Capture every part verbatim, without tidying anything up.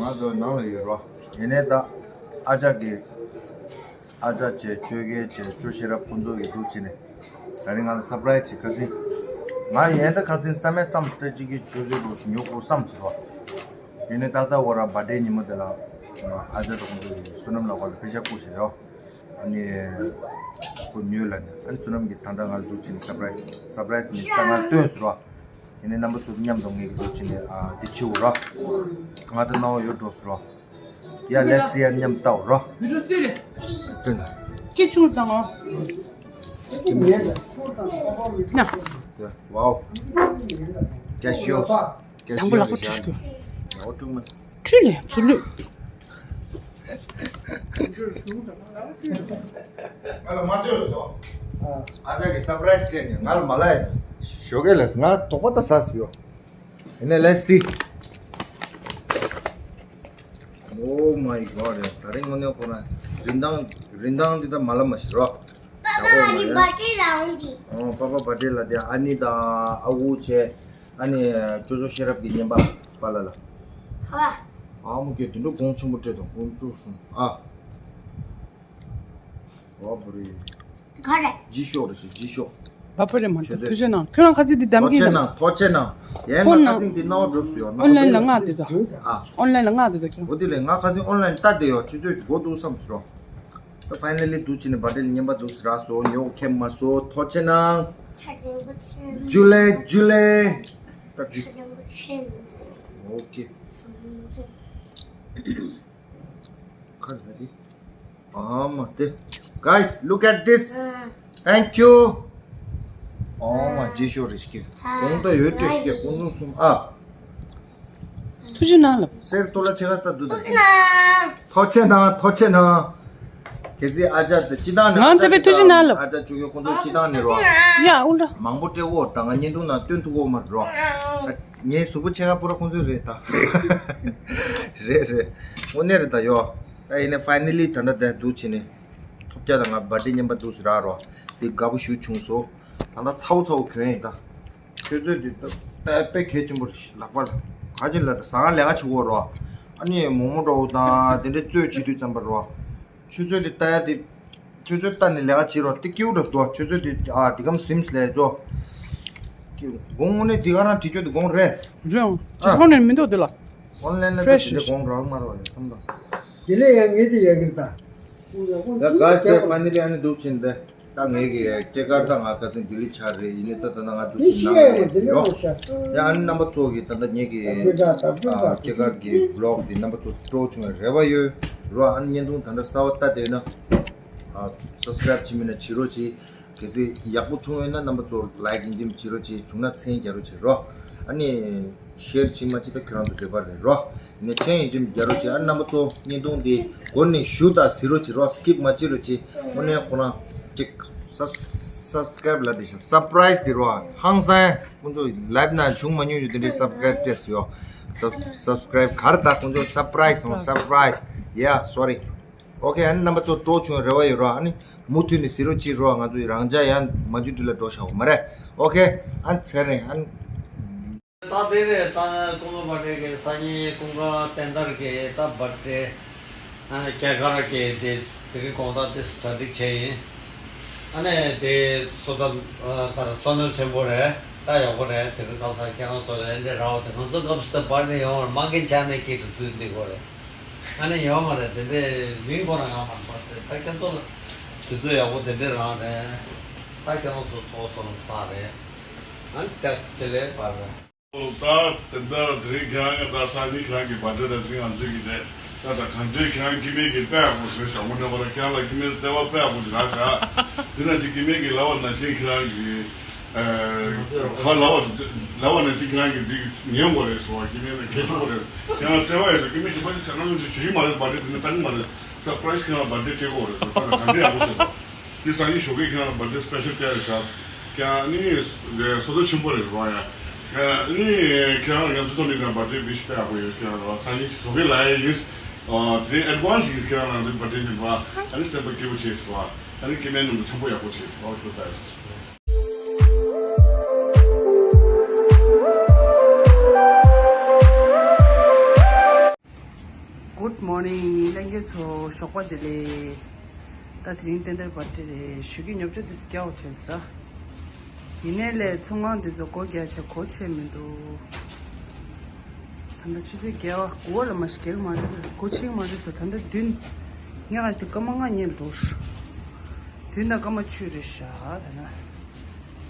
ང་ཚོ་ནང་ལ་ཡོད་རོ། ཡིན་ནའི་ད་ཨ་ཅག་གི་ཨ་ཅག་བྱས་ཆོས་རྒྱལ་བྱས་ཅོ་ཤེས་རབ་ཁོང་ཚོ་ཡོད་འདུག་བྱས་ནས་ད་རིང་ང་ལ་སར་པ་རའི་སི་བྱེད་ཁ་སང་། ང་ཡིན་ད་ཁ་སང་བསམ་མེད་བསམ་སྤྲད་ཅིག་གི་ཆོས་རྒྱལ་རོ་ཉོ་དགོས་བསམ་ཟེར་རོ། ཡིན་ནའི་ཏག་ཏག་འོ་ར་བར་ཌེ་ཉིན་མོ་དེ་ལ་ང་ཨ་ཅག་དང་ཁོང་ཚོ་ཡོད་བསོད་ནམས་ལགས་ཁོ་ལ་པེ་ཤ་བསྐུར་བྱས་ཡོ། ཨ་ནི་ཁོ་ཉོས་ལ་ནི་ཨ་ནི་བསོད་ནམས་ཀྱིས་ད་ལྟ་ང་ལ་འདུག་བྱས་ནས་སར་པ་རའི་སི་སར་པ་རའི་སི་ནི་ད་ང་ལ་སྟོན་ཟེར་རོ། ཡིན་ནའི་རྣམ་པ་ཚོ་མཉམ་དུ་ངེད་ཀྱི་འདུག་བྱས་ནས་ཨ་འདི་བྱེད་འོ་ར། ང་ད་སྣང་བ་ཡོད་འགྲོ་ཟེར་རོ། ཡ་let's see ཡ་མཉམ་ལྟ་འོ་ར། སྐད་ཆུང་བཏང་ཨ། ན། ཝའོ། ཀྱ་ཤིའོ། ཀྱ་དང་པོ་ཤིའོ་ལག་པ་ཁྲུས་ཤིག་ཨོ་ཀྲུག་མ། ཁྲུས་ལས་ཚུར་ལུས། ང་ལ་མ་ལྟོས་རོ། ཨ་ཅག་གིས་སར་པ་རའི་སི་སྤྲད་ནས་ང་ལ་མ་ལབ་ཡ། ཞོགས་ཀས་ལས་ང་དོགས་པ་ད་ཟ་སི་ཡོ། ཡིན་ནའི་let's see. Oh my god. ད་རིང་དངོས་གནས་ཁོ་ན་རིན་ཐང་རིན་ཐང་འདི་ད་མ་ལབ་མ་ཤེས་རོ། ད་ཁོ་མ་ཡ། པ་པ་བར་ཌེ་ལ་འོང་གི། ཨོ་པ་པ་བར་ཌེ་ལ་དེ་ཨ་ནི་དང་ཨ་ཁུ་བྱས། ཨ་ནི་ཅོ་ཅོ་ཤེས་རབ་ཀྱི་བརྙན་པ་པ་ལ་ལ། ཧ་བ། ཨ་མོ་སྐྱེ་དེ་འདྲ་དགོངས་ཆེན་པོ་སྤྲད་དང་དགོངས་བཙུགས་སོང་ཨ། ཨོ་བུ་རི། ག་རེ། ཇི་ཤོག་རེ་ཞིག་ཇི་ཤོག་བ་པ་རེ་མ་ཆོས་ཐུགས་རྗེ་གནང་། ཁྱོད་རང་ཁ་ཚིག་འདི་གདམ་གྱི་ཐོ་ཆེ་ནང་ཐོ་ཆེ་ནང་། ཡན་ཕོན་ན་ཁ་ནང་ཚིག་འདི་སྣང་བ་འགྲོ་སུ་ཡོད་ཨོན་ལན་ལ་མངགས་དེ་དོ། ཨ། ཨོན་ལན་ལ་མངགས་དེ་དོ་ཁྱོད། འོ་དེ་ལས་ང་ཁ་ཚིག་ཨོན་ལན་ལྟ་དེ་ཡོད་ཆུ་ཚོད་ཅིག་གོ་འདུག་བསམ་སོ། ད་ཕའི་ནལ་ལི་འདུག་ཅི་ནས་བར་ཌེ་ལ་བརྙན་པ་འདུག་སི་རག་སོ་ཉོ་ཁེམ་མ་སོ་ཐོ་ཆེ་ནང་། ཇུ་ལེ་ཇུ་ལེ། ད་ཇུ། ཨོ་ཀེ། ཁ་རེ་ད་དེ། ཨ་མ་དེ། Guys, look at this. Thank you. ཨ་མ་ཇི་ཤོ་རེ་ཤི་ཀེ། གོང་ད་ཡོད་ཏེ་ཤི་ཀེ་གོང་ཚོང་སུམ་ཨ། ཐུགས་རྗེ་གནང་ལབ། སེར་ཏོ་ལ་ཆེ་ཁ་ས་དུ་ད། ཐོ་ཆེ་ན་ཐོ་ཆེ་ན། གལ་སྲིད་ཨ་ཅག་དེ་སྤྱི་བཏང་ནས། ང་ཚེ་པའི་ཐུགས་རྗེ་གནང་ལབ། ཨ་ཅག་ཆུ་ཁྱོད་ཁོང་ཚོ་སྤྱི་བཏང་ནས་རོ། ཡ་ཨུ་ལ། མང་པོ་སྤྲད་འོ་ད་ང་བརྙན་ཐུང་ནང་སྟོན་ཐུབ་འོ་མ་རོ། ངའི་གཟུགས་པོ་ཆེ་ཁ་པུ་ར་ཁོང་ཚོའི་རེད་ད། རེད་རེད། དངོས་གནས་རེད་ད་ཡོ། ད་ཡིན་ནའི་ཕའི་ནལ་ལི་ད་ལྟ་དེ་འདུག་བྱས་ནས། ཐོབ་རྒྱ་དང་ང་བར་ཌེ་བརྙན་པ་འདུག་སེ་རག་རོ། དེ་དགའ་པོ་ཞུ་བྱུང་སོ། ད་ལྟ་ཚ་བོ་ཚ་བོ་གྱོན་ཡིན་ད། ཁྱོད་ཚོས་དེ་ད་ད་དཔེ་གལ་ཆེན་པོ་རེད་ལག་པ་ལ། ག་ཅི་ལ་ད་ཟ་ཁང་ལས་ཀ་བྱེད་དགོས་རོ། ཨ་ནི་མོག་མོག་འདྲ་བོ་དང་དེ་འདྲའི་བཙོས་བྱེད་དུས་ཙམ་པ་རོ། ཁྱོད་ཚོས་དེ་ལྟ་ཡ་དེ། ཁྱོད་ཚོས་ལྟ་ནས་ལས་ཀ་བྱེད་རོགས་དེ་སྐྱིད་པོ་འདྲ་འདུག་ཁྱོད་ཚོས་དེ་ཨ་དེ་གམ་སིམས་ལས་ཚོ། དགོང་དངོས་གནས་དེ་ག་རང་བྲིས་ཆོག་དེ་དགོང་རེད། རེད་འོང་། ཨ། ཇི་ཧོན་ནས་མི་འདུག་དེ་ལ། ཨོན་ལན་ལ་ད་Fresh དེ་འདྲ་དགོང་རག་མ་རོགས་ཡ་བསམ་དང་། དེ་ལས་ཡང་ངས་དེ་ཡ་གིར་ད། ད་ག་དེ་ཕ་ནི་ལ་ཡ་ནི་འདུག་ཕྱིན་ཏེ། ད་ངེད་ཀྱི་སྐྱེས་སྐར་ད་ང་ཁ་སང་ལྡི་ལི་ཆགས་རེད་ཡིན་ནའི་ད་ད་ན་ང་འདུག་ཕྱིན་ནང་ལ་ཡོད་རེད་ཡོ། ཡ་ཨ་ནི་རྣམ་པ་ཚོ་གི་ད་ད་ངེད་ཀྱི་ཨ་སྐྱེས་སྐར་གྱི་བི་ལོག་འདི་རྣམ་པ་ཚོ་སྤྲོ་བྱུང་བའི་རེ་བ་ཡོད་རོ། ཨ་ནི་བརྙན་ཐུང་ད་ལྟ་གསར་པ་ལྟ་བསྡད་ན་ཨ་སབ་སི་ཀ་རེབ་བྱེད་མིན་ན་བྱེད་རོགས་གྱིས། གལ་སྲིད་ཡག་པོ་བྱུང་ཡོད་ན་རྣམ་པ་ཚོ་ལའིག་ཡིན་གཅིག་མིན་བྱེད་རོགས་གྱིས། བྱུང་ན་མཚན་རྒྱག་རོགས་བྱེད་རོ། ཨ་ནི་ཤེར་བྱེད་མ་བྱེད་ད་ཁྱོད་རང་ཚོ་འདོད་པ་རེད་རོ། ཨ་ནི་མཚན་ཡིན་གཅིག་མིན་རྒྱག་རོགས་བྱེད། ཨ་རྣམ་པ་ཚོ་བརྙན་ཐུང་འདི་འགོ་ནས་གཞུག་ད་གཟིགས་རོགས་བྱེད་རོ། སི་ཀིབ་མ་བྱེད་རོགས་གྱིས། དངོས་གནས་ཁོ་རང་ཅིག་སབ་སབ་སི་ཀ་རེབ་ལབ་དེ་ཤ་སར་པ་རའི་སི་དེ་རོ། ཧང་སང་ཁོང་ཚོ་ལའིབ་ནང་བྱུང་མ་མྱོང་རྒྱུ་དེ་འདྲའི་སབ་སི་ཀ་རེབ་སྤྲད་སོང་ཡོ། སབ་སབ་སི་ཀ་རེབ་ག་རེ་ད་ཁོང་ཚོ་སར་པ་རའི་སི་སོང་སར་པ་རའི་སི། Yeah, sorry. ཨོ་ཁེ། ཨ་ནི་རྣམ་པ་ཚོ་སྤྲོ་བྱུང་རེ་བ་ཡོད་རོགས། ཨ་ནི་མུ་མཐུད་ནས་གཟིགས་རོགས་བྱེད་རོགས། ང་ཚོ་ཡི་རང་འཇགས་ཡང་མ་འཇུ་འདྲི་ལ་འགྲོ་བཞག་གོ་མ་རེད། ཨོ་ཁེ། ཨ་ནི་ཚེ་རིང་ཨ་ནི། ད་དེ་རེད་ད་ཀུན་དགའ་བར་ཐི་ཌེ་གི་སང་ཉིན་ཀུན་དགའ་བསྟན་དར་གི་ད་བར་ཐི་ཌེ་ཨ་སྐྱེས་སྐར་གི་དེ་དེ་རིང་དགོང་དག་དེ་གྲ་སྒྲིག་བྱས་ཡིན། ཨ་ནི་དེ་བསོད་ནམས་ཨ་ག་རེ་བསོད་ནམས་ཆེན་པོ་རེད། ད་ཡག་པོ་རེད། དེ་རིང་ཁ་སང་ཁྱེད་རང་ཚོ་ལ་འདི་རག་དེ་ང་ཚོ་སྐབས་སུ་ད་བར་ནས་ཡོང་བར་མ་གིན་ཆ་ནས་སྐྱིད་དུ་འཛུལ་འདི་གོ་རེད། ཨ་ནི་ཡོད་མ་རེད། དེ་འདྲའི་མིང་ཁོ་རང་ཡང་མ་འབར་ཚེ་ད་ཁྱེད་ཚོ་ལ་དུས་ཚོད་ཡག་པོ་དེ་འདྲའི་རང་རེད། ད་ཁྱེད་རང་ཚོ་ཚོགས་སོང་ས་རེད། ཨ་ནི་བསྟན་དེ་ལས་བར་རེད། ད་དེ་འདྲ་དེ་རིང་ཁྱེད་རང་ད་སང་ཉིན་ཁྱེད་རང་གི་བར་ཐི་ཌེ་ད་དེ་རིང་ང་ཚོའི་གི་རེད། ད་ད་གང་འདྲའི་ཁྱེད་རང་སྐྱེ་དམན་གྱི་དཔེ་ཡག་པོ་བཟོས་ཤག་འོ་ན་བ་ལ་ཁྱེད་རང་ལ་སྐྱེ་དམན་བརྩེ་བ་དཔེ་ཡག་པོ་ཞིག་རག་ཤག་དེ་ན་ཅིག་སྐྱེ་དམན་གྱི་ལབ་པ་ནང་བཞིན་ཁྱེད་རང་གི་ཨ་ཁ་ལབ་པ་ལབ་པ་ནང་བཞིན་ཁྱེད་རང་གི་འདི་ཉན་དགོས་རེད་ཟེར་བ། སྐྱེ་དམན་ལ་གལ་ཆེན་པོ་རེད། ཁྱེད་རང་བརྩེ་བ་ཡོད་ཚོ་སྐྱེ་དམན་གཞན་པ་ཅིག་ཁྱེད་རང་ཚོ་ཞུ་གི་མ་རེད། བར་ཐི་ཌེ་དེ་ནས་ལྟ་གི་མ་རེད། སར་པ་རའི་སི་ཁྱེད་རང་བར་ཐི་ཌེ་སྤྲད་དགོས་རེད་ཟེར། ད་ན་གང་འདྲ་ཡག་པོ་བཟོས་པ། དེ་སང་ཉིན་ཞོགས་ཀས་ཁྱེད་རང་བར་ཐི་ཌེ་སི་པེ་ཤལ་སྤྲད་རེད་ཤག་ཁྱེད་རང་ནི་བསོད་བདེ་ཆེན་པོ་རེད་རོ། ཡ་ནི་ཁྱེད་རང་ང་ཚོ་ཚོ་མི་དང་བར་ཐི་ཌེ་ཝིཤ་དཔེ་ཡག་པོ་ཡོད། ཁྱེད་རང་རོ་སང་ཉིན་ཞོགས་ཀས་ལ་ཡིན། དེ་ཨེཌ་ཝན་སི་ཡིན། ཁྱེད་རང་ང་ཚོའི་བར་ཐི་ཌེ་ཡིན་པ། ཨ་ནི་སེམས་པ་སྐྱིད་པོ་བྱེད་ཟེར་བ། ཨ་ནི་སྐྱེ་དམན་རྣམས་ཚོ་ཆེན་པོ་ཡག་པོ་བྱེད་ཟེར། All the best. Good morning ལྷན་རྒྱས་ཚོ། ཞོགས་པ་བདེ་ལེགས། ད་དེ་རིང་རྟེན་འབྲེལ་བར་ཐི་ཌེ་རེད། ཞོགས་ཀྱི་ཉོབ་ཆ་དེ་སྐྱ་བོ་ཐོན་ས། ཡིན་ནའི་ལས་ཚོང་ཁང་འདི་ཚོ་སྒོ་རྒྱག་བྱས་སྒོ་ཕྱེ་མི་འདུག་ད་ལྟ་ཆུ་ཚོད་བརྒྱད་པ་དགུ་པ་ལ་མ་ཤི་རྒྱག་མ་རེད། སྒོ་ཕྱེ་མ་རེད་ཟེར། ད་ལྟ་བདུན། ཉལ་ག་དུས་སྐར་མ་ལྔ་ཉལ་འགྲོ། བདུན་དང་སྐར་མ་བཅུ་རེད་ཤག་ད་ན།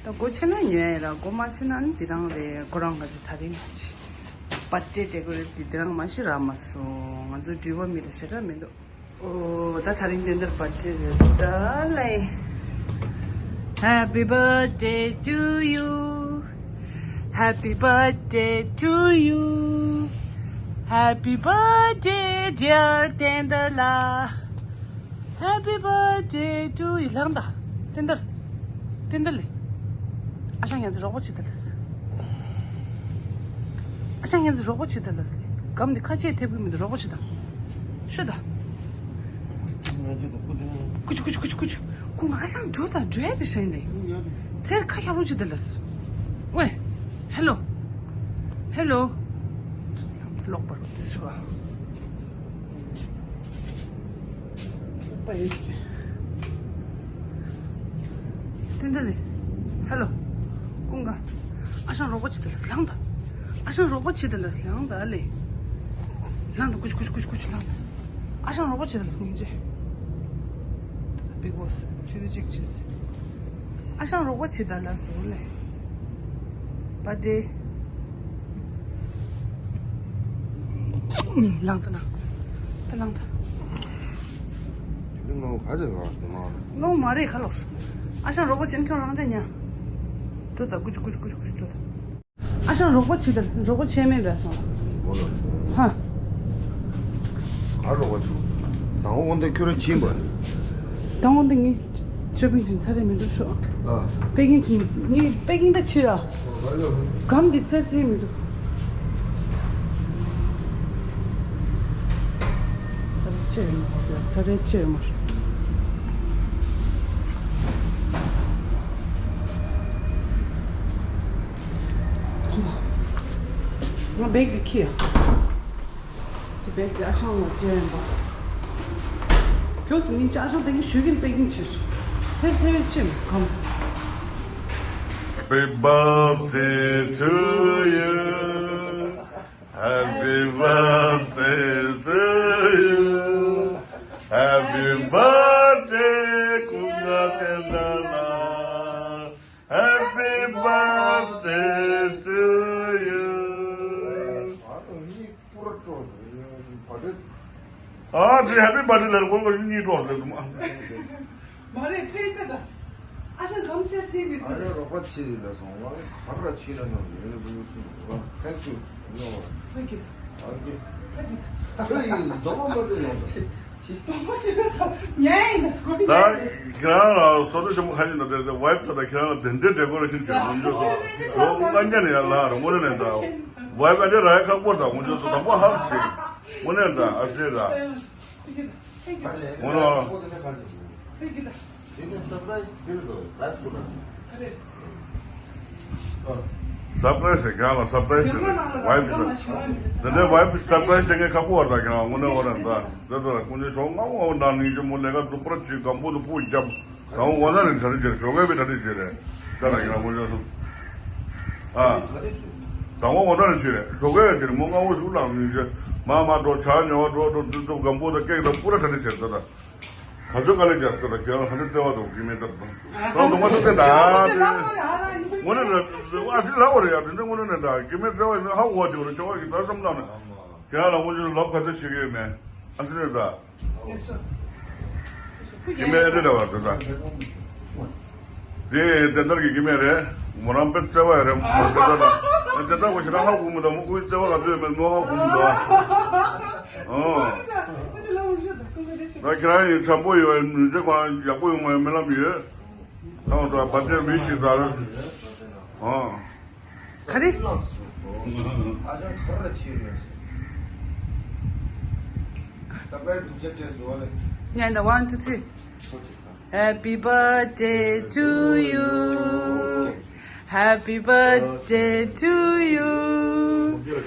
ད་སྒོ་ཕྱེ་ན་ཉོ་ཡ་ར། སྒོ་མ་ཕྱེ་ན་ནི་འདི་རང་རེད། སྒོ་རང་ག་ཚོད་ད་རིང་བར་ཐི་ཌེ་ཌེ་ཀོ་རེ་ཊི་འདི་རང་མ་ཤི་རག་མ་སོང་། ང་ཚོ་འགྲུལ་པ་མི་ལ་ཞེ་དྲག་མི་འདུག་ཨོ་ད་ད་རིང་རྟེན་འབྲེལ་བར་ཐི་ཌེ་རེད་ད་ལེ། Happy birthday to you. Happy birthday to you. Happy birthday dear རྟེན་འབྲེལ་ལགས། Happy birthday to you. ལངས་དང་། རྟེན་འབྲེལ། རྟེན་འབྲེལ་ལགས། ཨ་ཞང་ཡང་ཚེ་རོགས་པ་བྱེད་དང་ལགས། ཨ་ཞང་ཡང་ཚེ་རོགས་པ་བྱེད་དང་ལགས། སྒམ་འདི་ཁ་ཕྱེ་ཐེབས་ཀྱི་མི་འདུག་རོགས་པ་བྱེད་དང་། ཤོད་དང་། ཀུ་ཅུ་ཀུ་ཅུ་ཀུ་ཅུ། ཁོང་ཨ་ཞང་འགྲོ་དང་འགྲོ་ཡ་རེད་ཤག་ལགས། ཚེར་ཁ་ཁྱབ་རོགས་བྱེད་དང་ལགས། ཝེ། ཧེ་ལོ། ཧེ་ལོ། ལོག་པར་ཤོད། རྟེན་འབྲེལ་ལགས། ཧེ་ལོ། ཀུན་དགའ། ཨ་ཞང་རོགས་པ་བྱེད་དང་ལགས། ལངས་དང་། ཨ་ཞང་རོགས་པ་བྱེད་དང་ལགས། ལངས་དང་ལགས། ལངས་དང་། ཀུ་ཅུ་ཀུ་ཅུ་ཀུ་ཅུ་ལངས་དང་། ཨ་ཞང་རོགས་པ་བྱེད་དང་ལགས། སྙིང་རྗེ། ད་ལྟ་བིག་བོ་སི་ཆུ་ཚོད་གཅིག་བྱས། ཨ་ཞང་རོགས་པ་བྱེད་དང་ལགས་ཟེར་ལགས། བར་ཐི་ཌེ། ལངས་དང་ན། ད་ལངས་དང་། འདི་ང་ག་ཚོད་ལངས་དེ་མ། ལོང་མ་རེད་ཁ་ལོ། ཨ་ཞང་རོགས་པ་བྱེད་ན་ཁྱོད་རང་ཅག་ཉལ། འགྲོ་དང་། ཀུ་ཅུ་ཀུ་ཅུ་ཀུ་ཅུ་ཀུ་ཅུ་འགྲོ་དང་། ཨ་ཞང་རོགས་པ་བྱེད་དང་། རོགས་པ་བྱེད་མེད་པས་སོང་། ཧ། ག་རོགས་པ་བྱེད། དང་པོ་འོ་འདི་ཁྱོད་རང་ཕྱིན་པ་རེད། དང་པོ་འདི་ངའི་ཅོ་པིང་ཕྱིན་ཚར་རེད་མི་འདུག་ཤོག་ཨ། པེ་ཀིང་ཕྱིན། ངའི་པེ་ཀིང་ད་ཕྱིན་ར། སྒམ་འདི་ཚར་ཚར་མི་འདུག་ཚར་རེ་ཅེར་མ་ཧོ་ཡ། ཚར་རེ་ཅེར་མ། ང་བེག་འདི་ཁྱེར། དེ་བེག་འདི་ཨ་ཞང་ལ་ཅེར་ཡིན་པ། ཁྱོད་སུ་ཉིན་ཅ་ཨ་ཞང་དེ་གི་ཞུ་གིན་པེ་ཀིང་ཕྱིན། ཚར་ཚར་རེ་ཅེར་མ་གམ། Happy birthday to you. Happy birthday to you. Happy birthday, Kunga Kendala. Happy birthday to you. ཨ་དེ་ཧེ་པི་བར་ཐི་ཌེ་ལབ་ཁོ་ཁོ་གཉིས་གྲོགས་ཟེར་དུ་མ། མ་རེད། ཕེ་ཏེ་ད། ཨ་ཞང་གམ་ཚད་ཚད་མི་ཨ་ཚད། རེ་རོགས་པ་ཆེ་ལ་སོང་བ་ག་ར་ཆེ་ལ་སོང་ཡོད་ལ་བུ་སུ་རོགས། Thank you. No. Thank you. Thank you. ཁྱོད་ཡིན་འདོགས་མ་མ་དེ་ཡོང་། ཆེ་ཆེ། འདོགས་མ་ཆེ་ལ་ད་ཉལ་ཡིན་ན་སྐོར་ད་ཡིན་ད། ཁྱེད་རང་ལ་བསོད་བདེ་ཆེན་པོ་ཁ་ཉིན་ན་དེ་དེ་ཝའི་ཕི་ད་ད་ཁྱེད་རང་ལ་དེ་འདྲའི་འདྲ་སྐོར་ལ་ཤིན་ཆེ་ལོ་འཇོག་སོ། ལོ་ལྔ་བརྒྱ་ནས་ཡར་ལ་ར་དངོས་གནས་ནས་ད་ཝའི་ཕི་ཨ་འདྲ་ར་ཡ་ཁག་པོ་ད་དངོས་འཇོག་སོ་དང་པོ་ཧབ་ཆེ། དངོས་གནས་ད་ཨ་ཟེར་ད། འོ་ན། སར་པ་རའི་སི་དེ་རེད་དོ། ཝའི་ཕི་ད། དེ་འདྲའི་ཝའི་ཕི་སར་པ་རའི་སི་དེ་ངས་ཁག་པོ་བར་ད་ཀྱང་དངོས་གནས་བར་ད། དེ་ད་ཀུན་ནས་ཞོགས་སྔ་མོ་ནང་ནས་ཀྱི་མོ་ལས་ཀ་འཛུགས་པར་བྱེད་སྒམ་པོ་དུ་ཕུག་རྒྱབ། དང་པོ་འོ་ན་ནས་གྲ་སྒྲིག་བྱེད་རེད། ཞོགས་ཀས་བས་གྲ་སྒྲིག་བྱེད་རེད། ད་ལ་ཡང་མོ་ལ་སོང་། ཨ། དང་པོ་འོ་ན་ནས་བྱེད་རེད། ཞོགས་ཀས་བྱེད་རེད། མོ་སྔ་པོ་ཞུགས་ལངས་ནས་བྱེད། མ་མ་འགྲོ་ཇ་ཉོ་བ་འགྲོ་འགྲོ་དུས་ཚོད་སྒམ་པོ་དང་ཀེག་དང་པུ་ར་གྲ་སྒྲིག་བྱེད་ད་ད། ག་ཚོད་དཀའ་ལས་རྒྱག་ཚོད་ལ་ཁྱེད་རང་ཧ་ནི་བརྩེ་བ་དང་གི་མེད་ད་དང་། དང་དུ་མ་ཐུབ་ཏེ་ད། དངོས་གནས་ལ་ཨ་ཤི་ལ་བ་རེད་ཡ། དེ་འདྲ་དངོས་གནས་ནས་ད་གི་མེད་བརྩེ་བ་ཡིན་ན་ཧ་གོ་བ་ཅིག་རེད། ཆེ་བ་ཞིག་ད་བསམ་བློ་ནས་ཁྱེད་རང་ལ་དངོས་གཞི་ལབ་ག་ཚོད་བྱེད་ཀྱི་ཡོད་མེད་ཨ་ཤི་རེད་ད། ཀི་མེ་རེ་ར་བ་དེ་ད། དེ་དེ་ལྟར་གྱི་ཀི་མེ་རེད། མོ་རང་དཔེ་བརྩེ་བ་ཡ་རེད། མོ་དེ་ལྟར་ད། དེ་ལྟར་གོ་ཞེ་དྲག་ཧ་གོ་མི་འདུག་མོ་ཁོའི་བརྩེ་བ་ག་ཚོད་ཡོད་མེད་མོ་ཧ་གོ་མི་འདུག་ཨོ། ད་ཁྱེད་རང་ཡིན་འཆམ་པོ་ཡོད་མི་ཚེ་གང་ཡག་པོ་ཡོང་བའི་སྨོན་ལམ་ཡོད། ད་འོ་ད་བར་ཆད་མི་ཞིག་ད། ཨོ། ག་རེ། ཨ་ཅག་ག་རེ་བྱེད་རེད། སར་པ་རའི་སི་སྡུག་ཅག་སྤྲད་སོང་ལེ། ཉན་ད། One, two, three. Happy birthday to you. Happy birthday to you.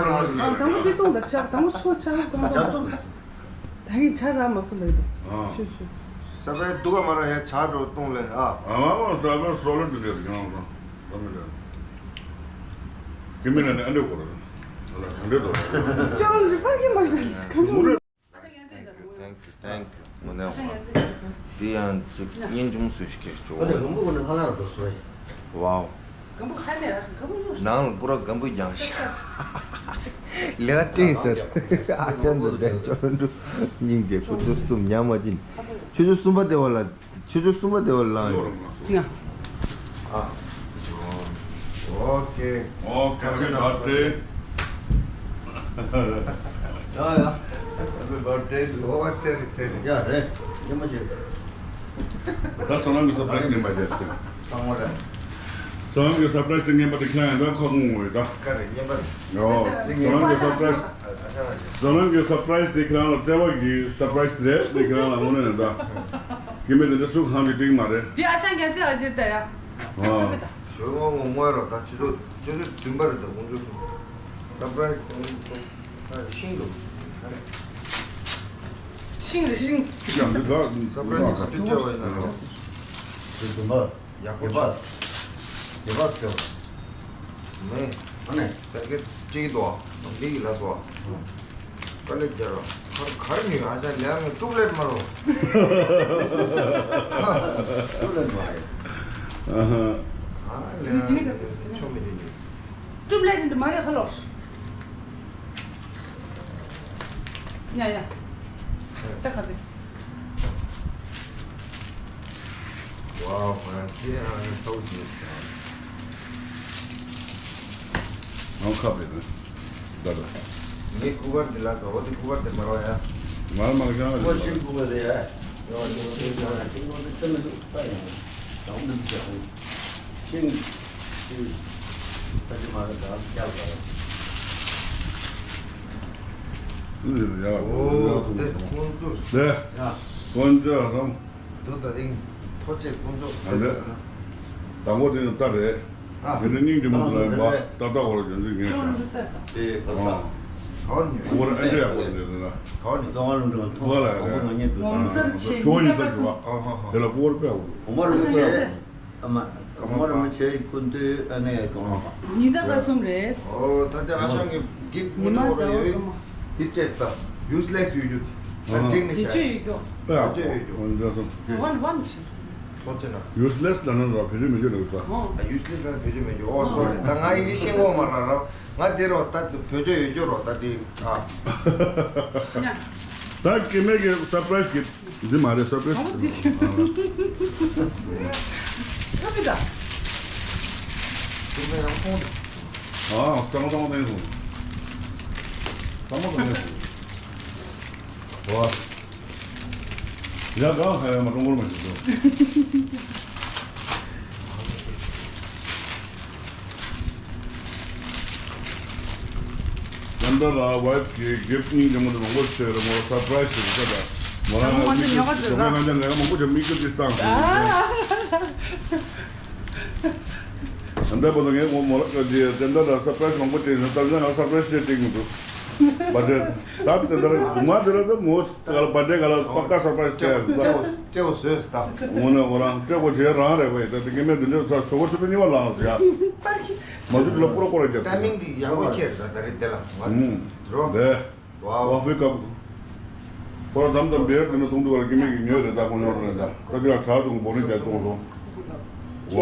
ཆ་རག་ཨ། དང་པོ་འདི་གཏོང་དང་ཆ་དང་པོ་ཆོ་ཆ་གཏོང་དང་། ད་གིན་ཆ་རག་མ་སོང་ལེ། ཨ། ཆུ་ཆུ། ས་པའི་སྡུག་ག་མ་རག་ཡ་ཆ་འགྲོ་གཏོང་ལེ་ཨ། ཨ་མ་མ་ས་པའི་སོ་ལོ་འདི་འདྲ་ཡང་རང་ས་མི་འདྲ། ཀི་མི་ན་ནི་ཨ་འདྲ་གོ་ར་ལ་གང་འདྲ་དོ། ཅང་རི་པར་གི་མ་ཤ་གང་ཅང་། Thank you, thank you, thank you. དངོས་གནས་འདི་ཡང་ཅིག་སྙིང་རྗེ་མོ་སུ་ཞིག་གིས་བྱུང་། ཨ་ལས་ལུང་པ་ཀུན་ནས་ཧ་ལ་ར་འགྲོ་སོང་། Wow. ནང་ལ་པུ་ར་གམ་བུ་རྒྱང་ཤ། ལས་ཀ་སྤྲད་ཟེར། ཨ་ཅག་འདི་བསྡད་ཅོ་འགྲོ། སྙིང་རྗེ། ཁུ་ཚོ་གསུམ་ཉམས་མ་བྱིན། ཆུ་ཚོད་གསུམ་པ་དེ་བ་ལ། ཆུ་ཚོད་གསུམ་པ་དེ་བ་ལ་ལངས་ཡོད། ཨ། ཨོ་ཀེ། ཨོ་ཀེ། Happy birthday. ཡ་ཡ། Happy birthday. ཨོ་ཚེ་རིང་ཚེ་རིང་། ཡ་རེད། ཉི་མ་ཅིག་ད་བསོད་ནམས་ཀྱི་སར་པ་རའི་སི་ངན་པ་རེད་ཟེར། གཙང་མ་རེད། བསོད་ནམས་ཀྱི་སར་པ་རའི་སི་དེ་ངན་པ་དེ་ཁྱེད་རང་ཡང་འདྲ་ཁོ་ངུ་ངུ་ཡོད་ད། ཀ་རེད་ངན་པ་རེད། ཡོ། བསོད་ནམས་ཀྱི་སར་པ་རའི་སི། བསོད་ནམས་ཀྱི་སར་པ་རའི་སི་དེ་ཁྱེད་རང་ལ་བརྩེ་བ་གི་སར་པ་རའི་སི་རེད། དེ་ཁྱེད་རང་ལ་དངོས་གནས་ད། ཀི་མེད་དེ་འདྲ་སུ་གང་གི་འགྲིག་མ་རེད། དེ་ཨ་ཞང་རྒྱལ་སྲས་ཨ་ཅེ་ད་ཡ། ཨ། ཞོལ་ངོ་ངོ་སྔོན་རོ་ད་ཆུ་ཚོད་ཆུ་ཚོད་བདུན་པ་རེད་ད་དགོང་དྲོ། སར་པ་རའི་སི་གང་གི་གང་། ཤིང་འདུག་ཤིང་རེད་ཤིང་། ཤིང་འདི་ག་སར་པ་རའི་སི་ག་དུས་སྤྲད་པ་ཡིན་ན་རོ། དེ་དུ་མ། ཡག་པོ་ཆགས། དེ་བ་ཁྱོད། མེ། ཨ་ནི། ད་གེ་ཅིག་དོ། འདི་གི་ལ་སོ། དཀའ་ལས་རྒྱག་རོ། གར་གར་ཉོས་ཨ་ཅག་ལས་ངས་ཀྲུབ་ལེད་མ་རོ། ཀྲུབ་ལེད་མ་རེད། ཨ་ཧ། གང་ལས་ཆོ་མི་དེ་ཉོས། ཀྲུབ་ལེད་འདི་མ་རེད་ཧ་ལོ། ཡ་ཡ། ད་ག་དེ། ཝའོ། ང་ཚེ་ཨ་ནི་ཐོག་ཅིག་ཡོད་ཀྱང་། ནང་ཁབ་རེད་ནི། ད་ད། ངའི་སྐུ་པར་འདི་ལ་ཟ་འོ་དེ་སྐུ་པར་དེ་མ་རོ་ཡ། མ་ར་མ་ར་ཤང་རེད། ཁོ་ཤིང་སྐུ་པར་རེད་ཡ། ཡོ་ཡོ་ཡོ་ཡོ་ཤིང་སྐུ་པར་དེ་ཚོ་མི་འདུག་ད་ཡང་། དང་མི་འདུག་ཡང་། ཤིང་། ཤིང་། ད་ཅི་མ་ར་ད་རྒྱག་པ་རེད། ཨོ་དེ་ཀུན་རྫོབ། དེ་ཡ། ཀུན་རྫོབ་རང་། འདི་ད་རིང་ཐོ་ཆེ་ཀུན་རྫོབ་དེ་ད། དང་པོ་དེ་ནི་ལྟ་རེད། ཨ། དེ་ནི་སྙིང་རྗེ་མོ་དེ་ལ་ཡིན་པ་ཏག་ཏག་བོར་གྱོན་འདི་ངས་ཤ། དེ་ག་ས། ག་བ་ནས། འོ་ར་ཨེ་འདྲ་ཡག་པོ་འདི་ལ། ག་བ་ནས། ཙོང་ང་ལུང་འགྲོ་ཐོ་བ་ལ་ཡ། ཁོང་ཉེ་དུ་ལོང་སར་ཆེ་ཁྱོད་ཉིད་ལྟ་ཞུ་བ། ཨ་ཧ་ཧ། དེ་ལ་ཀུ་བར་པས་འོ། གོང་མ་རུ་ཆེ། ཨ་མ། གོང་མ་རུ་ཆེ་ཀུན་ཏུ་ཨ་ནེ་གོང་མ། ཉི་ཟླ་ག་གསུམ་རེད། ཨོ་ད་དེ་ཨ་ཞང་གི་གིབ་ཀུན་ཏུ་བོར་ཡོད། དེ་སྤྲད་ད། ཡུས་ལེས་ཡོད་རྒྱུ་དེ། ད་འགྲིག་ནི་བྱ། དེ་ཅི་ཡོད་རྒྱུ། དེ་ཅི་ཡོད་རྒྱུ། ཝན་ཝན་ཆེ། ཐོག་ཆེ་ན། ཡུས་ལེས་ལ་ན་ལ་བེད་སྤྱོད་མི་བྱེད་ལ་ཡོད་ད། ཨ་ཡུས་ལེས་ལ་བེད་སྤྱོད་མི་བྱེད། ཨོ་སོ་རི། ད་ང་ཡིན་གྱི་ཤེས་གོ་མ་ར་ར། ང་དེ་རོ་ད་བེད་སྤྱོད་ཡོད་རྒྱུ་རོ་ད་དེ་ཨ། ད་སྐྱེ་དམན་གྱི་སར་པ་རའི་སི་གི་འདི་མ་རེད། སར་པ་རའི་སི་གི་ཨ། ཁ་བི་ད། སྐྱེ་དམན་ཡང་ཁོང་དུ། ཨ་གཙང་མ་གཙང་མ་ནས་སོང་། གཙང་མ་གཙང་མ་ནས་སོང་། ཝ། ཡ་གང་ས་ཡ་མ་ཀྲུང་གོར་མ་ཞིག་འགྲོ། ཡང་ད་ལ་ཝའིཕ་གི་གིབ་སྙིང་རྗེ་མོ་དེ་མང་པོ་བྱས་རེད་མོ། སར་པ་རའི་སི་ཞིག་ད། མོ་རང་ང་མིག་ཏོ་ཞོགས་པ་ནང་ལ་ང་མང་པོ་ཞིག་མིག་ཏོ་ཅིག་བཏང་སོང་། ད་ལྟ་བར་དུ་ངས་ངོ་མོ་ལ་དེ་འདྲ་ལ་སར་པ་རའི་སི་མང་པོ་བྱས་ནས་ད་ང་ལ་སར་པ་རའི་སི་བྱས་ཏེ་མི་འདུག་པ་དེ། ད་དེ་འདྲ་རྫུན་མ་དེ་ལ་ད་མོ་ད་ལ་པ་དེ་ག་ལ་པ་ཀ་སར་པ་རའི་སི་བྱས། སྤྲེའུ་སྤྲེའུ་བཟོས་ད། ངོ་ནས་ངོ་རང་སྤྲེའུ་བྱས་རང་རེད་པས། ད་དེ་ངས་མེད་དུ་འདྲ་ད་ཟོ་གོ་ཆུ་ཚོད་གཉིས་པ་ལངས་ཟེར་ཡ། མ་དུ་དེ་ལ་པོ་ར་པོ་ར་རྒྱབ། ཊའི་མིང་དེ་ཡག་པོ་ཁྱེར་ད། ད་རེད་དེ་ལ་ང་རོ། ཝ་ཧྥེ་ཀབ། ཁོ་ར་དམ་དམ་བེར་དེ་ནི་གཏོང་དུས་བར་སྐྱེ་དམན་གྱི་ཉོས་རེད་ད། ཁོ་ཉོ་རེད་ད། ད་དེ་ལ་ཆ་དུང་བོ་ནི་རྒྱ་གཏོང་རོ། ཝ།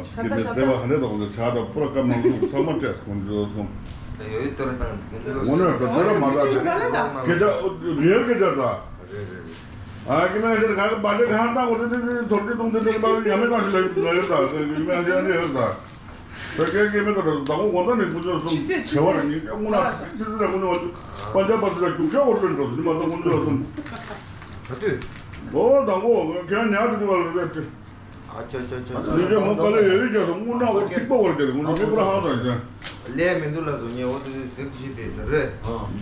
སྐྱེ་དམན་བདེ་བ་ཧ་ནེ་ད་ཁོང་ཚོ་ཆ་ད་པུ་ར་ཀ་མང་ཚོགས་ཚང་མ་སྤྲད་ཁོང་ཚོ་སོང་། ཡོད་དོ་རེད་ད། ངོ་ནས་ད་དེ་ར་མ་ད་དེ་སྐད་ཆ་རེད་སྐད་ཆ་ད། རེད་རེད་རེད། ཨ་སྐྱེ་དམན་ཞིག་ག་གི་བ་དེ་གང་ད་ཁོ་དེ་དེ་དེ་ཐོར་དེ་གཏོང་དེ་དེ་པ་ཡ་མེད་ད་ཞིག་ལ་ཡོད་ད། སྐྱེ་དམན་ཞིག་ཨ་ནེ་ཡོད་ད། ད་སྐད་སྐད་མེད་ད་ད་ད་ཁོ་དགོང་དག་ནས་ཀུན་སྤྱོད་གསུམ་བྱེད་བར་ཉིན་ཀྱང་དངོས་གནས་ཚིག་ཚིག་ཚིག་ལ་ཀུན་སྤྱོད་པ་འཇམ་པ་ཚིག་ལ་རྒྱུག་ཤ་འོར་ལོན་འགྲོ་ཟིན་མ་གཏོགས་ཀུན་སྤྱོད་གསུམ། ག་དུས། ཨོ་དང་པོ་ཁྱེད་ཉག་དུ་དུ་བ་ལ་རེད། ཨ་ཅོ་ཅོ་ཅོ་ཅོ། ཉིན་ཀྱང་མོ་དཀའ་ལས་ཡོད་རེད་ཀྱང་དངོས་གནས་འོ་ཐིག་པ་བར་ཀྱང་དངོས་གནས་མི་པུ་ར་ཧང་དང་ཀྱང་། ལས་མི་འདུག་ལ་བཟོ་ཉེ་འོ་དེ་དེ་ཞིག་དེ་རེད།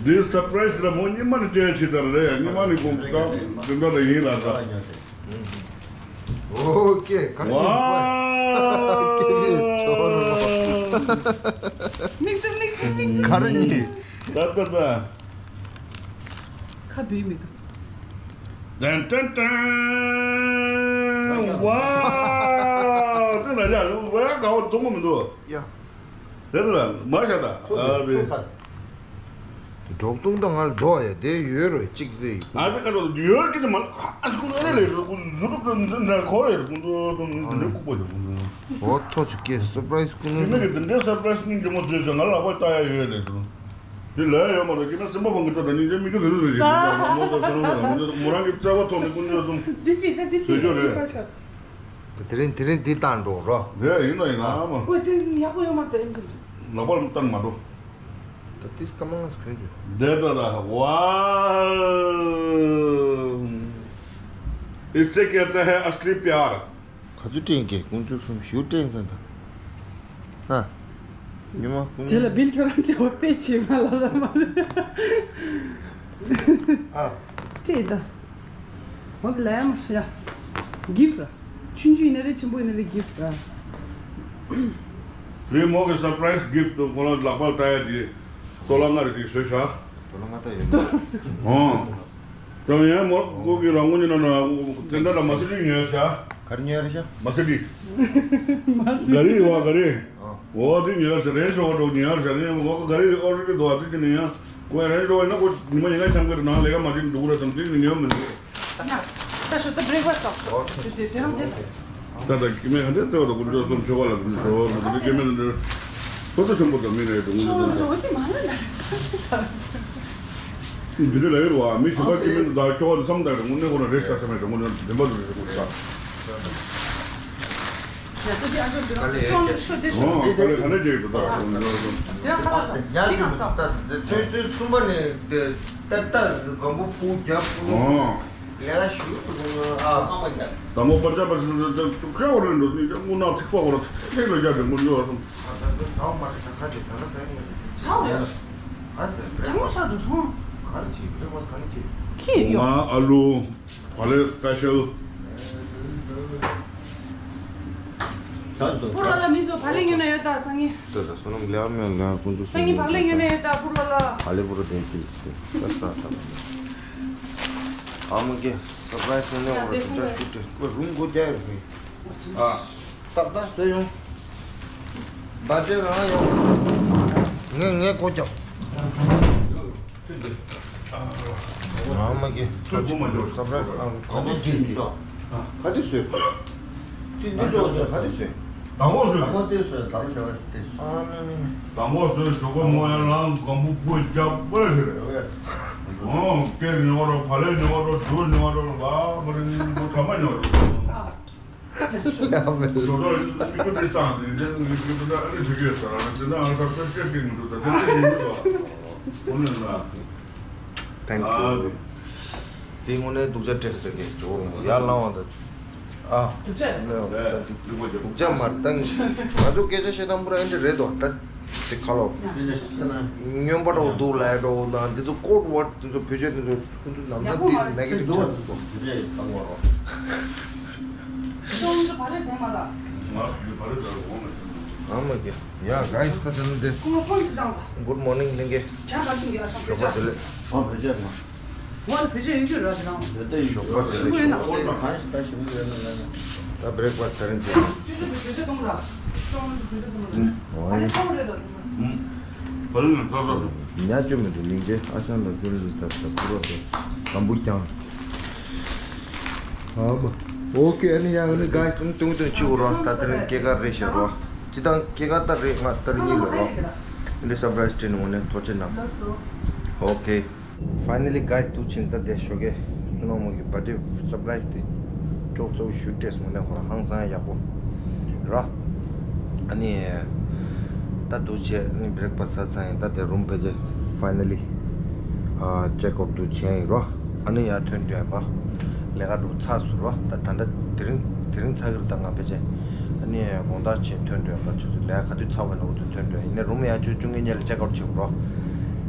འདི་སར་པ་རའི་སི་ལ་མོ་ཉི་མ་ནས་སྤྲད་ཡ་ཆེ་དར་རེད། ཉི་མ་ནས་དགོངས་དག་འདི་འདྲ་ལ་ཡིན་ལ་ད། ཨོ་ཀེ། ག་རེ་ཡིན། ཝའོ། ཀེ་བི་ཨེས་ཆོ་རོ། མིག་ཙམ་མིག་ཙམ་མིག་ཙམ། ག་རེ་ཡིན། ད་ད་ད། ཁ་བུད་མི་འདུག་ཏན་ཏན་ཏན། ཝའོ། དེ་ན་ཡ་ཝའོ་ག་བ་གཏོང་གི་མི་འདུག་ཡ། དེ་ལ་མ་བྱ་ད། ཨ་དེ། འབྲོག་སྟོང་དང་ང་ལ་རྡོ་ཡ་དེ་ཡོད་རེད་གཅིག་དེ། ང་ཚོ་ཀ་ཏོ་ཡོད་ཀི་དེ་མ་ཨ་ཁུ་ཨ་རེ་ལེ་རེ་ཀུ་ཟུ་ཏུ་ཏུ་འདི་འདྲ་ཁོ་རེ་ཀུ་ཏུ་ཏུ་འདི་འདྲ་ཀུ་པོ་ཞིག་ཀུ་ཏུ། འོ་ཐོ་ཆུ་ཀེ་སར་པ་རའི་སི་ཀུ་ནུ། ཀི་མེ་གི་དེ་འདྲའི་སར་པ་རའི་སི་སྙིང་རྗེ་མོ་བཟོས་ཤག་ང་ལ་ལག་པ་ལྟ་ཡ་ཡོད་ལེ་ཏུ། དེ་ལས་ཡོད་མ་རེད་ཀི་མེ་སེམས་པ་ཕངས་ཀི་ད་ད་སྙིང་རྗེ་མི་རྒྱུ་དེ་ནི་རེ་ཞིག་ཀུ་ཏུ་མོ་ཏོ་ཁྱོད་རང་ད་མོ་ཏོ་མོ་རང་གི་རྩ་བ་ཐོག་ནས་ཀུན་ཏུ་སོང་། འདི་ཕི་ད་འདི་ཕི་བཟོས་ཤོག་རེད། དེ་རིང་དེ་རིང་འདི་བཏང་འགྲོ་རོ། རེད་ཡིན་ན་ཡིན་ན་ཨ་མ། ཨོ་དེ་ཡག་པོ་ཡོད་མ་རེད་ཨེམ་ཆི། ལག་པར་བཏང་མ་འགྲོ། ད་ཏིས་ཀ་མ་ངས་གོན་རྒྱུ། དེ་ད་ད་ཝའོ། इससे कहते हैं असली प्यार। ག་ཚོད་སྤྲད་ཀྱི་ཀུན་སྤྱོད་གསུམ་ཞུ་སྤྲད་ཟེར་ད། ཧ། ཉི་མ་ཀུན། རྗེས་ལ་བིལ་ཁྱོད་རང་ཅེ་བ་དཔེ་ཆེ་ང་ལ་ལ་མ་རེད། ཨ། ཅེ་ད། འོ་དེ་ལ་ཡ་མ་ཤི་ཡ། གིཕ་ར། ཆུང་ཆུང་ཡིན་ན་རེད་ཆེན་པོ་ཡིན་ན་རེད་གིཕ་ར། དེ་མོ་གི་སར་པ་རའི་སི་གིཕ་དུ་ཁོ་རང་ལག་པར་བལྟ་ཡ་དེ་ཏོ་ལ་ལྔ་རེ་དེ་བཟོས་ཤག་ཏོ་ལ་ལྔ་ད་ཡོད། ཨོ། ད་ཡང་མོ་ཁོ་གི་རང་ངོ་ཉིད་ན་ན་དེ་འདྲ་ལ་མ་སི་ཏི་ཉོས་ཤག་ག་རེ་ཉོས་རེད་ཤག་མ་སི་ཏི། མ་སི་ཏི། ག་རེ་ཡོད་བ་ག་རེ། ཨོ་དེ་ཉོས་ཤག་རེན་ཇི་རོ་བར་དུ་ཉོས་ཤག་ནི་མོ་ཁོ་ག་རེ་ཨོ་རེ་ཌི་འདུག་བ་དེ་ཅི་ནི་ཡང་ཁོ་རེན་ཇི་རོ་བར་ཡིན་ན་ཁོ་ཉི་མ་ཉི་ཤུ་ཁྲི་ཁྲི་ནང་ལས་ཀ་མ་བྱེད་འདུག་ར་དང་དེ་ཉོས་མི་འདུག་ད་ཤོ་ད་བྷི་རེག་ཕ་སི་ཊི་ལ་ཤོ། དེ་དེ་དེ་རང་དེ། ད་ལྟ་སྐྱེ་དམན་ཧ་འདྲེ་བརྩེ་བ་དང་ཀུན་སྤྱོད་གསུམ་ཆོས་པ་ལ་འགྲོ་བ་འདི་སྐྱེ་དམན་འདྲེ་ཕོ་ཏོ་ཆེན་པོ་དང་མི་ནས་དུ་ངུ་འདྲེ་དང་། ཆོས་པ་དེ་མ་ལ་ན། འདི་འདྲེ་ལ་ཡོད་བ་མི་གཞན་པ་སྐྱེ་དམན་དུ་ད་ཆོས་པ་དུ་བསམ་དང་དུ་ངུ་ནས་ཁོ་ན་རེ་ཤ་ཚ་མེད་དུ་ངུ་ནས་བདེན་པ་དུ་རེ་ཤ་ངུ་ད། ཆོས་པ་ལས་ག་ནས་རྒྱལ་དུ་ད་ངུ་ནས་དུ། ཆོས་ཆོས་གསུམ་པ་ནས་ཏག་ཏག་གམ་པོ་ཕུ་རྒྱབ་ཕུ། ལས་ཞུ་ཨ། དང་པོ་པར་ཆ་པར་ཆ་ཏུ་ཁ་བོར་རིན་འགྲོ་ནི་དངུལ་ནག་ཐིགས་པ་བོར་ཐིགས་ལ་རྒྱ་དེ་དངུལ་ཡོད་རུང་། ཨ་ད་ད་ཟའོ་མ་རེད་ད་ཁ་ཅིག་ད་ལ་ཟ་ཡི་མ་རེད། ཟའོ་རེད། ག་རེ་ཟེར། ཅང་མ་ཤར་འགྲོ་སོང་། ག་རེ་བྱེད། བྲེག་ཕ་སི་ག་རེ་བྱེད། ཁྱི་ཡོད། ང་ཨ་ལུ་བག་ལེབ་སི་པེ་ཤལ། ཕུར་ལ་ལ་མི་ཚོ་བག་ལེབ་ཉོས་ན་ཡོད་ད་སང་ཉིན། ལྟོས་དང་བསོད་ནམས་ལེགས་མེད་ལ་ཀུན་ཏུ་སང་ཉིན་བག་ལེབ་ཉོས་ན་ཡོད་ད་ཕུར་ལ་ལ། བག་ལེབ་པུ་ར་དེ་ཅིག་ད་ས་ད་ལ། ཨ་མ་གི་སར་པ་རའི་སི་ནས་ཡ་བོར་དེ་ཁུང་ཅག་ཤུ་ཏེ་ཁོ་རུམ་སྒོ་རྒྱག་ཡོད་མེད། ཨ། ཏག་ཏག་བཟོས་ཡོང་། བར་ཆད་རང་ཡོང་། ངས་ངས་སྒོ་རྒྱབ། ཨ་མ་གི་ཐུགས་རྗེ་ཆེ། སར་པ་རའི་སི། ཨ། ག་དུས་བྲིས་འདི། ག་དུས་བཟོས། ཅི་འདི་འགྲོ་བཟོས། ག་དུས་བཟོས། དང་པོ་བཟོས། དང་པོ་དེ་བཟོས། དང་པོ་ཞོགས་པ་དེ་བཟོས། ཨ་ནི་ནི། དང་པོ་བཟོས། ཞོགས་པ་མོ་ཡར་ལངས་སྒམ་པོ་ཕུད་རྒྱབ་པ་རེད། ཨོ་ཀེག་ཉོ་རོགས། བག་ལེབ་ཉོ་རོགས། འབྲུ་ཉོ་རོགས། ལ་མ་རེད། ནི་མོ་གྲ་མ་ཉོ་རོགས། ཡ་མེད། ཞོགས་པ་མི་ཁོ་དེ་བཏང་དེ་འདྲ་ནི་ཁོ་དེ་འདྲ་ཨ་རི་ཕ་གིར་ཟ་ར་ནི་དེ་འདྲ་ཨ་ད་ཚོད་སྐྱེལ་གི་མི་འདུག་ད་དེ་འདྲ་ཡིན་འདུག་ཨོ་ནི་ལ། Thank you། དེ་དངོས་གནས་སྡུག་ཅག་སྤྲད་ཟེར་གི་ཇོ་རུ་ཡར་ལངས་བ་དང་། ཨ། སྡུག་ཅག་ལས་བ་དང་སྡུག་ཅག་མ་བཏང་། ང་ཚོ་སྐད་ཆ་བཤད་སྟངས་པུ་ར་ཨེ་འདྲ་རེད་དོ། ད་དེ་ཁ་ལོ། སྨྱོན་པ་འདྲ་བོ་འདུག་ལབ་འདྲ་བོ་དང་། འདི་ཚོ་ཀོཌ་ཝརཌ་འདི་ཚོ་བེད་སྤྱོད་འདི་ཚོ་ཁོང་ཚོ་ནམ་ཡག་ཟླ་པོ་འདི་མ་རེད། ནེ་གེ་ཊིབ་ཆགས་འདུག་གོ། དེ་འདྲ་ཡིན་ད་ངོ་རོ། ཁོང་ཚོ་བག་ལེབ་ཟས་མ་ལ། ང་ཡི་བག་ལེབ་ཟ་རུ་འོང་མ་ཐུབ། ཨ་མ་གི། ཡ་གྷའི་སི། ད་དེ་ནི་དེ། ཁོང་ལ་ཕོན་ཅིག་བཏང་ལ། Good morning ལིང་གེ། ཇ་ག་ཚོད་འགྱེལ་ལ་ཤོག་ཞོགས་པ་བདེ་ལེགས། ཨ་བེད་སྤྱད་མ། ང་ལ་བེད་སྤྱད་ཡོད་རྒྱུ་ར་དེ་རང་། བེད་སྤྱད་ཡོད་རྒྱུ་ར། ཞོགས་པ་བདེ་ལེགས། ཞོགས་པ་བདེ་ལེགས། གང་ཞིག་ད་ཞིག་ཡོད་ན་ལ་ན། ད་བྷི་རེག་ཕ་སི་ཊི་དེ་རིང་བྱེད། ཅུ་ཅུ་བེད་སྤྱད་གཏོང་ར། ཅུ་ཅུ་བེད་སྤྱད་གཏོང་ར། ཨ་ནི་ཚང་མ་རེད་ད། ཨུམ། བ་ལི་ན་ཚ་ཚ་དང་། ཉ་ཅོ་མི་འདུག་ལིང་གེ། ཨ་ཞང་ལ་ཀུན་ལ་ད་ད་བུ་རོ་དེ་དམ་བུ་ཀྱང་། ཨོ་ཀེ། ཨ་ནི་ཡ་ཨ་ནི་གྷའི་སི། ཏུང་ཏུང་ཏུང་ཅིག་རོ། ད་དེ་རིང་སྐྱེས་སྐར་རེད་ཤག་རོ། སྤྱི་བཏང་སྐྱེས་སྐར་ད་རེད། ང་ཏར་གཉིས་ལ་རོ། འདི་སར་པ་རའི་སི་སྤྲད་ནས་འོ་ནས་ཐུགས་རྗེ་གནང་། ཨོ་ཀེ། Finally guys། འདུག་ཕྱིན་ད་དེ་ཞོགས་ཀས་བསོད་ནམས་མོ་གི་བར་ཌེ་སར་པ་རའི་སི་དེ་ཅོག་ཙེ་བོ་ཞུ་སྤྲད་སོང་ནས་ཁོ་རང་ཧང་སང་ཡག་པོ་ར། ཨ་ནི་ད་འདུག་བྱས། ཨ་ནི་བྷི་རེག་ཕ་སི་ཟ་ཚར་ཡིན། ད་དེ་རུམ་ཕལ་ཆེར་ཕའི་ནལ་ལི་ཨ་ཅེག་ཨའུཊ་འདུག་བྱས་ཡིན་རོ། ཨ་ནི་ཡར་ཐོན་འགྲོ་ཡིན་པ། ལས་ཀ་འགྲོ་ཚར་སོང་རོ། ད་ད་ལྟ་དེ་རིང་དེ་རིང་ཚར་གི་རེད། ད་ང་ཕལ་ཆེར་ཨ་ནི་དགོང་དག་ཕྱིན་ཐོན་འགྲོ་ཡིན་པ། ཆུ་ཚོད་ལས་ཀ་ག་དུས་ཚར་བ་ན་འུ་ཐོན་འགྲོ་ཡིན་ནས། རུམ་ཡང་ཆུ་བཅུ་གཉིས་ཉལ་ལ་ཅེག་ཨའུཊ་བྱེད་དགོས་རོ།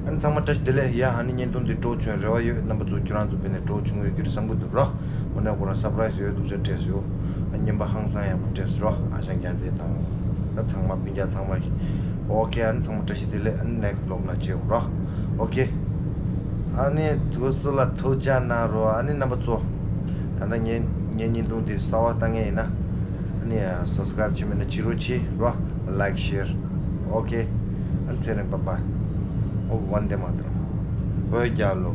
ཨ་ནི་ཚང་མ་བཀྲ་ཤིས་བདེ་ལེགས། ཡ་ཨ་ནི་བརྙན་ཐུང་འདི་སྤྲོ་བྱུང་རེ་བ་ཡོད། རྣམ་པ་ཚོ་ཁྱོད་རང་ཚོ་བས་ནས་སྤྲོ་བྱུང་ཡོད་ཀྱི་རེད་བསམ་གི་འདུག་རོ། འོ་ནས་ཁོ་རང་སར་པ་རའི་སི་ཡོད། སྡུག་ཅག་སྤྲད་སོང་། ཨ་བརྙན་པ་ཧང་སང་ཡག་པོ་སྤྲད་སོང་རོ། ཨ་ཞང་རྒྱལ་མཚན་དང་། ད་ཚང་མ་སྤུན་ཀྱག་ཚང་མ་ཡིན། ཨོ་ཀེ། ཨ་ནི་ཚང་མ་བཀྲ་ཤིས་བདེ་ལེགས། ཨ་ནི་ནེག་སི་ཝི་ལོག་ནང་མཇལ་ཡོང་རོ། ཨོ་ཀེ། ཨ་ནི་ཚོ་སུ་ལ་ཐུགས་ཅག་གནང་རོགས། ཨ་ནི་རྣམ་པ་ཚོ། ད་ལྟ་ངའི་ངའི་བརྙན་ཐུང་འདི་གསར་པ་ལྟ་མཁན་ཡིན་ན། ཨ་ནི་སབ་སི་ཀ་རའིབ་བྱེད་མེད་ན་བྱེད་རོགས་བྱེད་རོགས། ལའིག་ཤེར། ཨོ་ཀེ། ཨ་ནི་ཚེ་རིང་། བྷའི་བྷའི། ཨོ་ཝན་དེ་མ་ཏརམ། བོད་རྒྱལ་ལོ།